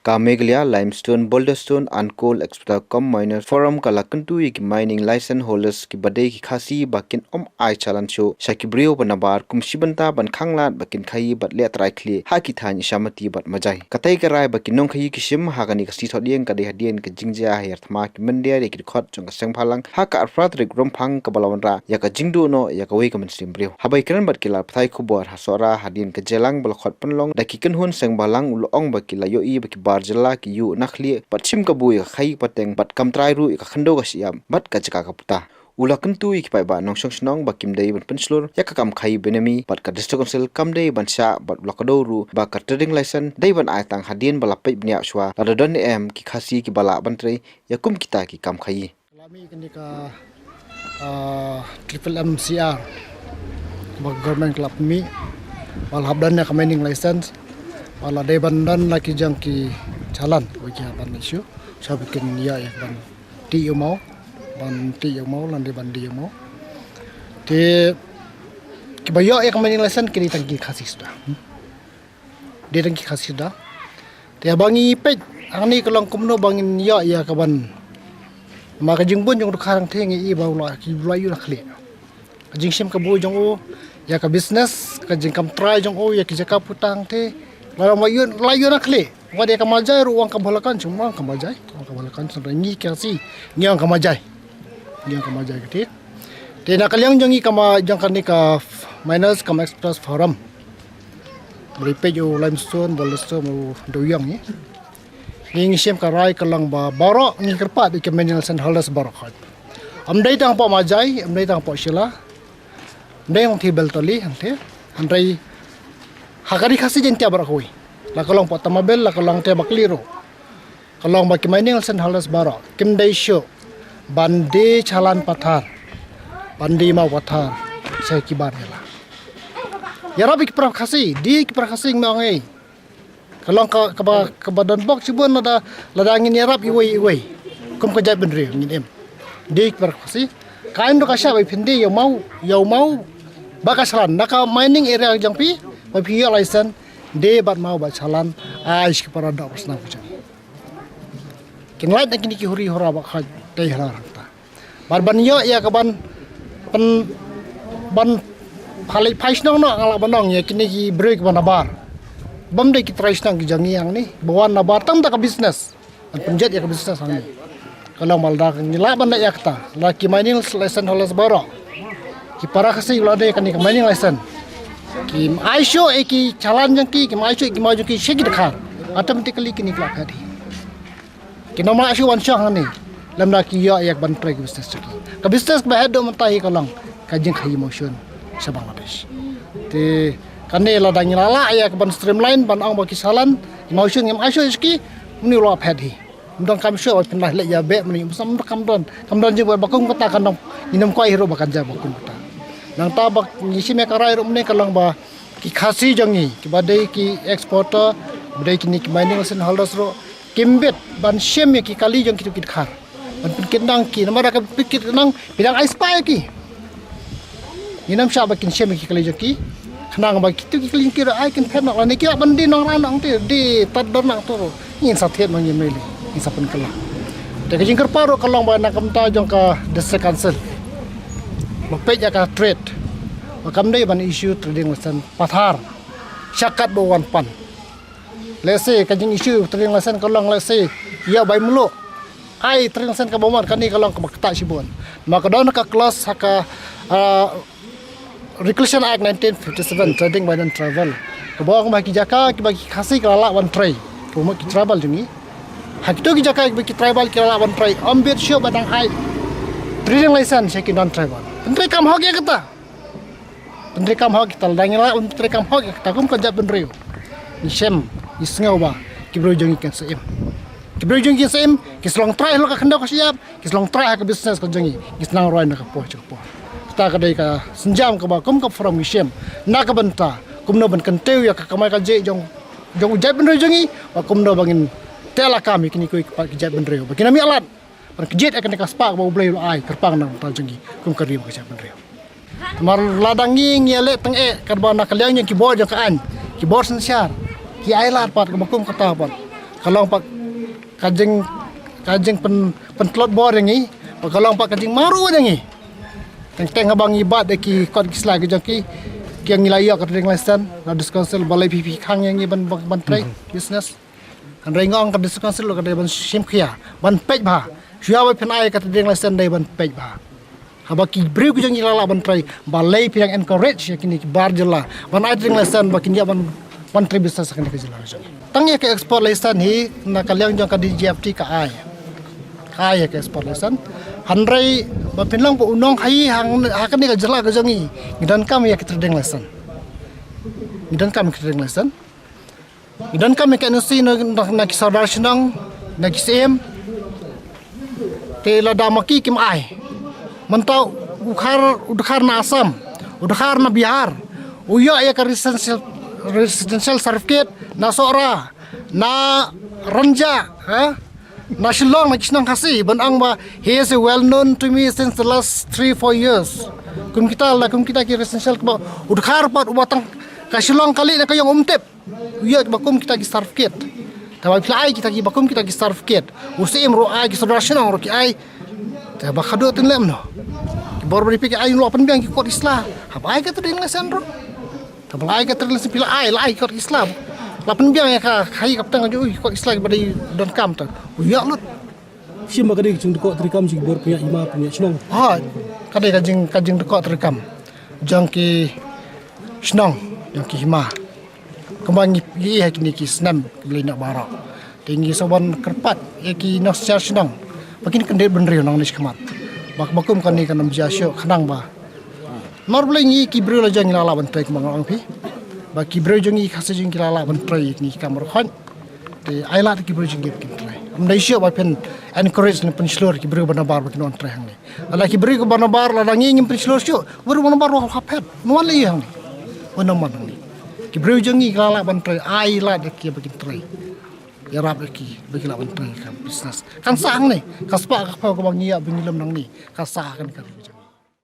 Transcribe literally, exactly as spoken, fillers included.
Ka Meghalaya Limestone, Boulderstone and Coal Exploiter cum Miners Forum ka la kyntu ïa ki mining license holders kiba dei ki Khasi ba kin ym ai challan shuh sha ki briew ba nabar kum shi bynta ban khanglad ba kin khaïi bad leh trai khlieh ha ki thaiñ Shamati bad Majai. Katei ka rai ba ki nongkhaïi ki shim ha kane ka sngi Thohdieng ka dei hadien ka jingjia ha ïar thma ki mynder ïa ki dkhot jong ka seng bhalang ha ka arphew phra tarik Rymphang kaba la wanrah ïa ka jingduh noh ïa kawei ka mynsiem briew. Haba ïakren bad ki lad pathai khubor ha Sohra hadien ka jingïalang ba la khot pynlong da ki kynhun seng bhalang, u la ong ba ki la ïohi ba ki bar jylla ki ïuh na khlieh bad shim kabu ïa ka khaïi pateng bad kam trai ruh ïa ka khyndew ka shyiap bad ka jaka ka puta. U la kyntu ïa ki paidbah nongshong shnong ba kim dei ban pynshlur ïa ka kam khaïi benami bad ka District Council kam dei ban shah bad u la kdew ruh ba ka trading license dei ban ai tang hadien ba la peit bniah shuwa lada don ne em ki Khasi kiba lah ban trei ïa kum kita ki kam khaïi. Ka la mih kane ka, ah, triple M C R ba government ka la pynmih ba la hap don ïa ka mining license ba la dei ban don la ki jong ki challan ba ki hap ban issue. Sha ba kin ïa ïa ban tih ïa u maw, ban tih ïa u maw, lane ban die ïa u maw. Te kiba ïoh ïa ka mining license ki dei tang ki Khasi suda. Hmm. Dei tang ki Khasi suda. Te haba ngi peit hangne ka long kumno ba ngin ïoh ïa ka ban, ma ka jingbun jong u dkhar hangtei ngi i ba u la, ki la ïuh na khlieh. Ka jingshim kabu jong u ïa ka business, ka jingkam trai jong u ïa ki jaka puta hangtei, la long ba ïuh, la ïuh na khlieh. Wat ïa ka Majai ruh u ong ka Bholakanj, u ong ka Majai, u ong ka Bholakanj, hynrei ngi ki Khasi ngi ong ka Majai. Ngi ong ka Majai kati. Te na ka liang jong ngi ka ma, jong kane ka Miners cum Explorers Forum, ba la peit ïa u Limestone, Boulderstone, u Dewiong ngi, ngi, ngi shim ka rai ka long ba baroh ngi kyrpad ïa ki mining license holders baroh khoit. Ym dei tang hapoh Majai, ym dei tang hapoh Shilla, ym dei hangtei Beltali hangtei, hynrei ha ka Ri Khasi Jaiñtia baroh kawei. La ka long hapoh Tamabel, la ka long hangtei Baklieh ruh, ka long ba ki mining license holders baroh kim dei shuh ban die challan pathar, ban die maw pathar sha ki bar jylla. Ïarap ïa ki para Khasi, die ki para Khasi, ngi ong ei. Ka long ka, kaba, kaba don bok shibun lada, lada ngin ïarap iwei iwei kum ka jaitbynriew ngin im. Die ki para Khasi. Ka aiñ ruh ka shah ba phin die ïa u maw, ïa u maw bad ka challan. Na ka mining area jong phi ba phi ïoh license, die bad maw bad challan, ai sha ki para doh ba shnong phi jong. Kin lait na kine ki huri hura ba khoit tei hala hangta. Bad ban ïoh ïa ka ban pyn, ban pha leit phai shnong noh, nga lah ban ong ïa kine ki briew kiba nabar. Bym dei ki trai shnong ki jong ngi hangne ba wan nabar tang da ka business. Ban pynjot ïa ka business hangne. Ka long ba lada ngi lah ban leit ïa kata, la ki mining license holders baroh, ki para Khasi ba la dei kane ka mining license, kim ai shuh ïa ki challan jong ki, kim ai shuh ïa ki maw jong ki sha ki dkhar, automatically kine ki la phet hi. Kin ym lah shuh wan shong hangne lymda ki ïoh ïa ka ban trei ka business jong ki. Ka business kaba heh duh mynta hi ka long ka jingkhaïi mawshun sha Bangladesh. Te kane lada ngi la lah ïa ka ban streamline, ban ong ba ki challan, ki mawshun ngim ai shuh sha ki, une u la phet hi. Ym don kam shuh ba phin lah leit ïa beh mynne, ym don kam don, kam don jingpoi ba kum kata, kan don, ngin ym kwah hi ruh ba kan jia ba kum kata. Nangta ba ngi shim ïa ka rai ruh mynne ka long ba ki Khasi jong ngi kiba dei ki exporter, ba dei kine ki mining license holders ruh, kim bit ban shim ïa ki kali jong kito ki dkhar ban pynkit nang ki, namar da ka pynkit nang phi dang ai spah ïa ki. Ngin ym shah ba kin shim ïa ki kali jong ki. Khnang ba kito ki kali jong ki ruh ai kin phet noh, lane ki lah ban die nongrah noh, te die tad don noh to ruh ngin sa thied ma ngi mei lei, ngin sa pynkylla. Te ka jingkyrpad ruh ka long ba na ka bynta jong ka District Council ba peit ïa ka trade, ba kam dei ban issue trading license pathar sha katba wan pan. Lehse ka jing issue trading license ka long lehse ïa bai mluh. Ai trading license kaba wan kane ka long kaba ktah shibun. Ma ka don ka clause ha ka, ah, Regulation Act nineteen fifty-seven, Trading by Non-Tribal, kaba ong ba ki jaka kiba ki Khasi ki la lah ban trei, ka mut ki tribal jong ngi, ha kito ki jaka kiba ki tribal ki la lah ban trei, ym bit shuh ba dang ai trading license sha ki non-tribal. Pyntreikam hok ïa kata. Pyntreikam hok kita, lada ngi lah ban pyntreikam hok ïa kita kum ka jaitbynriew, ngi shem, ngi sngew ba ki briew jong ngi kin sa im. Ki briew jong ngi kin sa im, ki sa long trai halor ka khyndew ka shyiap, ki sa long trai ha ka business ka jong ngi, ngi sa nang rwai na ka por sha ka por. Kata ka dei ka sienjam kaba kum ka forum ngi shem na ka bynta kumno ban kyntiew ïa ka kamai kajih jong, jong u jaitbynriew jong ngi, bad kumno ba ngin teh lakam ïa kine kiwei pat ki jaitbynriew ba kin ym ïalad ban kjit ïa kane ka spah ba U Blei u la ai kyrpang na ka bynta jong ngi kum ka ri bad ka jaitbynriew. Namar lada ngi, ngi ïaleh tyngeh katba na ka liang jong ki bor jong ka aiñ, ki bor synshar, ki ai lad pat kaba kum kata pat, Ka long pat ka jing, ka jing pyn, pyntlot bor ïa ngi, bad ka long pat ka jingmaru ïa ngi. Teng teng haba ngi bat ïa ki kot ki sla ki jong ki, ki ngi la ïoh ka trading license na District Council, balei phi, phi khang ïa ngi ban, ban, ban trei business. Hynrei nga ong ka District Council ka dei ban shim khia, ban peit bha. Shuwa ba phin ai ka trading license dei ban peit bha. Haba ki briew ki jong ngi la lah ban trei, balei phi dang encourage ïa kine ki bar jylla ban ai trading license ba kin ïa ban, ban trei business ha kane ka jylla ka jong ngi. Tang ïa ka export license hi na ka liang jong ka D G F T ka ai. Ka ai ïa ka export license. Hynrei ba phin long ba u nongkhaïi ha, ha kane ka jylla ka jong ngi, ngi donkam ïa ka trading license. Ngi donkam ïa ka trading license. Ngi donkam ïa ka N O C na, na, na ki sordar shnong, na ki syiem. Te lada ma ki kim ai, mynta u Dkhar, u Dkhar na Assam, u Dkhar na Bihar, u ïoh ïa ka residential, residential certificate na Sohra, na Rynjah, ha? Na Shillong, na ki shnong Khasi, ban ong ba he is well known to me since the last three, four years. Kum kita la, kum kita ki residential, kaba u Dkhar pat uba tang ka Shillong kali na ka ïong um tip. U ïoh ba kum kita ki certificate. Te ba phi la ai kita ki, ba kum kita ki certificate, u syiem ruh ai, ki sordar shnong ruh ki ai. Te ba khadduh tynlem noh. Ki bor ba phi ki ai ruh pynbiang ki kot ki sla. Haba ai ka trading license ruh. Te ba la ai ka trading license, phi la ai, la ai ki kot ki sla. La pynbiang ïa ka, ka hi ka pteng ka jong u, ki kot ki sla ba dei donkam te u ïoh lut. Shim ba ka dei ka jingdkoh treikam jong ki bor pynïaid hima pynïaid shnong. Ha, ka dei ka jing, ka jingdkoh treikam jong ki shnong, jong ki hima. Kumba ngi ïohi ha kine ki snem ki ba la ïoh baroh. Te ngi sa wan kyrpad ïa ki nongsynshar shnong ba kin kyndit bynriew nangne shakhmat. Ba, ba kum kane kan ym jia shuh khnang ba. Namar balei ngi ki briew la jong ngi la lah ban trei kumba nga ong phi. Ba ki briew jong ngi Khasi jong ngi la lah ban trei ïa kine ki kam ruh hooid. Te ai lad ki briew jong ngi ba kin trei. Ym dei shuh ba phin encourage ne pynshlur ki briew ba nabar ba kin wan trei hangne. Lada ki briew ba nabar lada ngi ngim pynshlur shuh, briew ba nabar ruh hap phet. Wan leh hangne. Wan wan hangne. Ki briew jong ngi ki la lah ban trei, ai lad ïa ki ba kin trei. Ïarap ïa ki ba ki lah ban trei ka business. Kan sah hangne. Ka spah ka phew kaba ngi ïa ba ngi lum nangne. Ka sah kan ka.